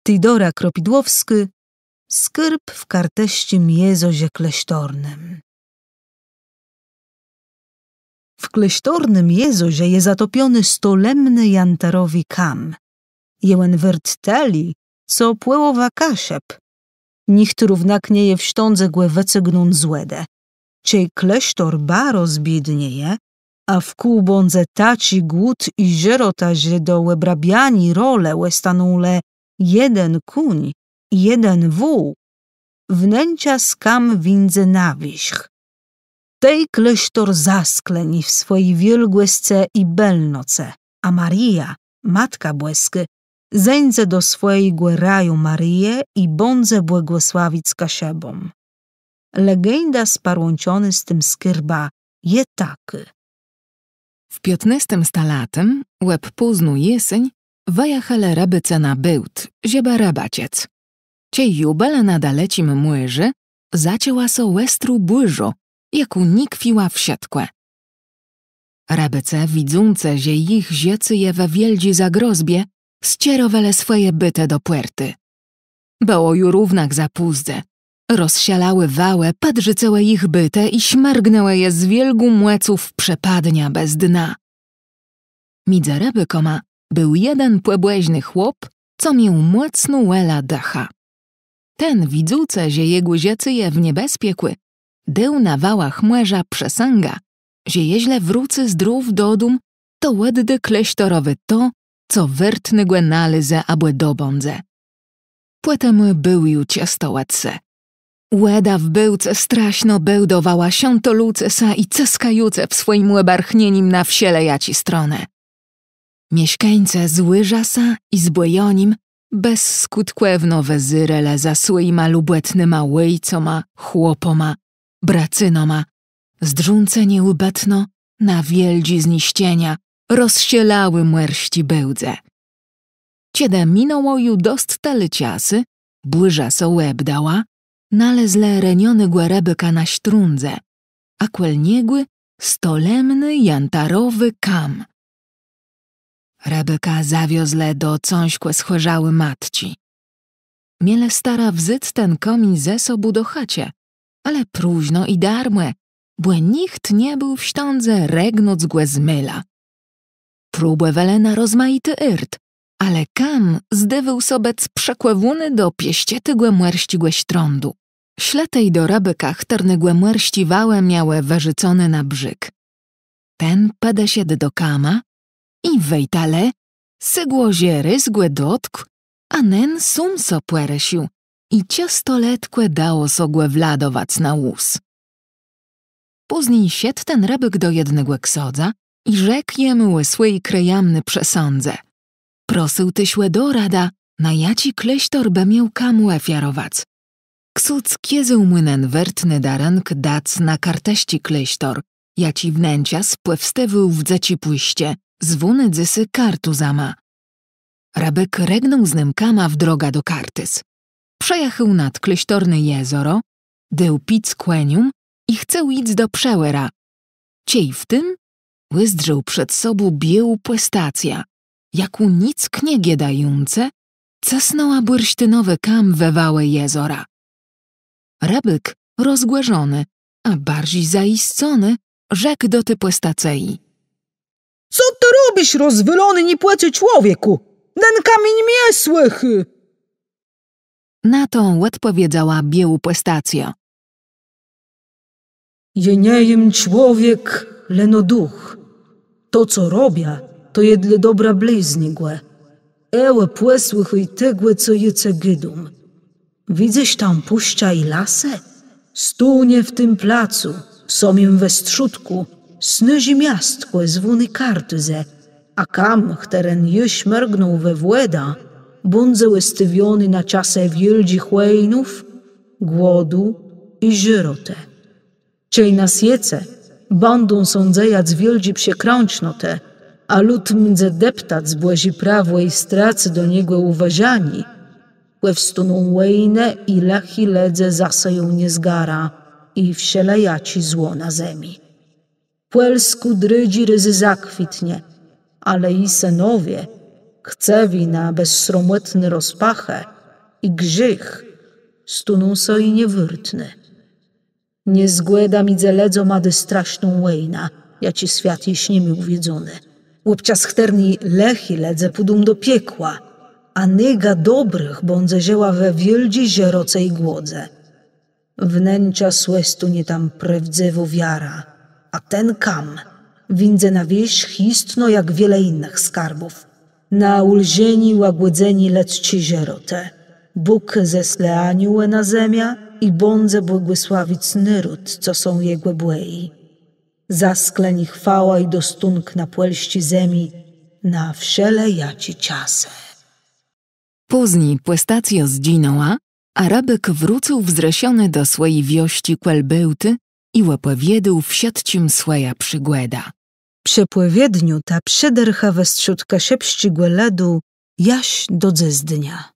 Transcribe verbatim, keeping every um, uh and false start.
Teodora Kropidłowskô. Skôrb w kartësczim jezorze klôsztornym. W klôsztornym jezorze je zatopiony stolemny jantarowi kam. Je òn wôrt tëli, co pòłowa Kaszëb. Nicht równak nie je w sztãdze gò wëcygnąc z wòdë. Czej klôsztor baro zbiédnieje, a wkół bãdze taczi głód i żërota, że do òbrabianiô rolë òstóną le jeden kóń i jeden wół, wnenczas kam wińdze na wiérzch. Tej klôsztor zaskleni w swòji wiôlgòscë i bëlnoce, a Marija, Matka Bòskô, zeńdze do swòjégò raju Marije i bãdze błogòsławic Kaszëbóm. Legenda sparłãczonô z tim skôrbã je takô. W piãtnôstim stalatim, òb pózną jeséń, wëjachelë rëbôcë na Bôłt, żebë rëbaczëc. Czej ju bëlë na daleczim mòrzu, zaczãła sã òstrô bùrzô, jakô nikwiła wszëtkò. Rëbôcë, widzącë, że jich żëcé je we wiôldżi zagrozbie, sczerowelë swòje bôtë do pòrtu. Bëło ju równak za pózdze. Rozszalałé wałë pòdrzucëłë jich bôtë i smërgnãłë je z wiôlgą mòcą w przepadniã bez dna. Midzë rëbôkama béł jeden pòbòżny chłop, co miôł mòcną wòlã dëcha. Ten, widzącë, że jegò żëcé je w niebezpiekù, dôł na wałach mòrza przësãgã, że jeżlë wrócy zdrów dodóm, to òddô klôsztorowi to, co wôrtnégò nalézë abò dobãdze. Pòtemù béł ju czësto òd se. Wòda w Bôłce straszno bełdowała, szãtolącë sã i cëskającë w swòjim òbarchnienim na wszelejaczé stronë. Mieszkańcë z ùrzasã i z bòjonim bezskùtkòwno wëzérelë za swòjima lubòtnyma òjcama, chłopama, bracynoma, zdrzącë nieùbëtno na wiôldżé zniszczenia rozszalałi mòrsczi bôłdze. Czedë minãło ju dosc tëli czasu, bùrza sã òbdała, nalezlë renionégò rëbôka na sztrądze, a kòl niegò stolemny jantarowi kam. Rëbôka zawiozlë do cãżkò schòrzałi matczi. Mielë starã wząc ten kamiéń ze sobą do chëczë, ale próżno i darmò, bò nicht nie béł w sztãdze rëgnąc gò z môla. Próbòwelë na rozmajiti ôrt, ale kam zdôwôł sã bëc przëkòwóny do piôszczëstégò mòrsczégò sztrądu. Szlë tej do rëbôka, chtërnégò mòrsczé wałë miałë wërzuconé na brzég. Ten pòdeszedł do kama i wej ta le, sygło, że rôz gò dotkł, a nen sóm sã pòrësził i czësto letkò dało sã gò wladowac na wóz. Pózni szedł ten rëbôk do jednégò ksãdza i rzekł jemù ò swòji krëjamny przësãdze. Prosył téż ò doradã, na jaczi klôsztor bë miôł kam òfiarowac. Ksądz kôzôł mù nen wôrtny darënk dac na kartësczi klôsztor, jaczi wnenczas pòwstôwôł w dzëczi pùszczë, zwóny dzysô Kartuzama. Rëbôk rëgnął z nym kamã w drogã do Kartuz. Przëjachôł nad klôsztorné jezoro, dôł pic kònióm i chcôł jic do przëwòra. Czej w tim ùzdrzôł przed sobą biôłą pòstacjã, jakô nick nie gôdającë, cësnãła bùrsztinowi kam we wałë jezora. Rëbôk, rozgòrzony, a barżi zajiscony, rzekł do ti pòstacje: „Co të robisz, rozwôlony, niepòczi człowiekù? Nen kamiéń mie słëchô!” Na to òdpòwiedzała biôłô pòstacjô: „Jô nie jem człowiek, leno dëch. To, co robiã, to je dlô dobra blëznégò. Ewò, pòsłëchôj tegò, co jô cë gôdóm. Widzysz tam pùszczã i lasë? Stónie w tim placu, w samim westrzódkù, snôżé miastkò zwóné Kartuzë, a kam, chtëren jesz mrëgnął we wòdã, bãdze òstawiony na czasë wiôldżich wòjnów, głodu i żërotë. Czej na swiece bãdą sã dzejac wiôldżé przekrãcznotë, a lud mdze deptac Bòżé prawò i stracy do niegò ùwôżanié, pòwstóną wòjnë i lëchi lëdze zaseją niezgarã i wszelejaczé zło na zemi. Pòlskô drëdżi rôz zakwitnie, ale ji sënowie Chcëwi na bezsromòtné rozpachë i grzéch stóną sã i niewôrtné. Niezgòda midzë lëdzama dô straszną wòjnã, jaczi swiat jesz ni miôł widzóny. Òbczas chtërny lëchi lëdze pùdą do piekła, a nôga dobrëch bãdze żëła we wiôldżi żëroce i głodze. Wnenczas òstónie tam prôwdzëwô wiara, a ten kam wińdze na wiérzch jistno jak wiele jinëch skarbów. Na ùlżenié i łagòdzenié lëdzczi żërotë Bóg zesle aniółë na zemiã i bãdze błogòsławic nôród, co sã jegò bòji. Zasklëni chwała i dostónk na pòlsczi zemi na wszelejaczé czasë. Pózni pòstacjô zdżinãła, a rëbôk wrócył wzrëszony do swòji wiosczi kòl Bôłtu i òpòwiôdôł wszëtczim swòjã przigòdã. Przepòwiedniô ta przedërcha westrzód kaszëbsczégò lëdu jaż do dzysdnia.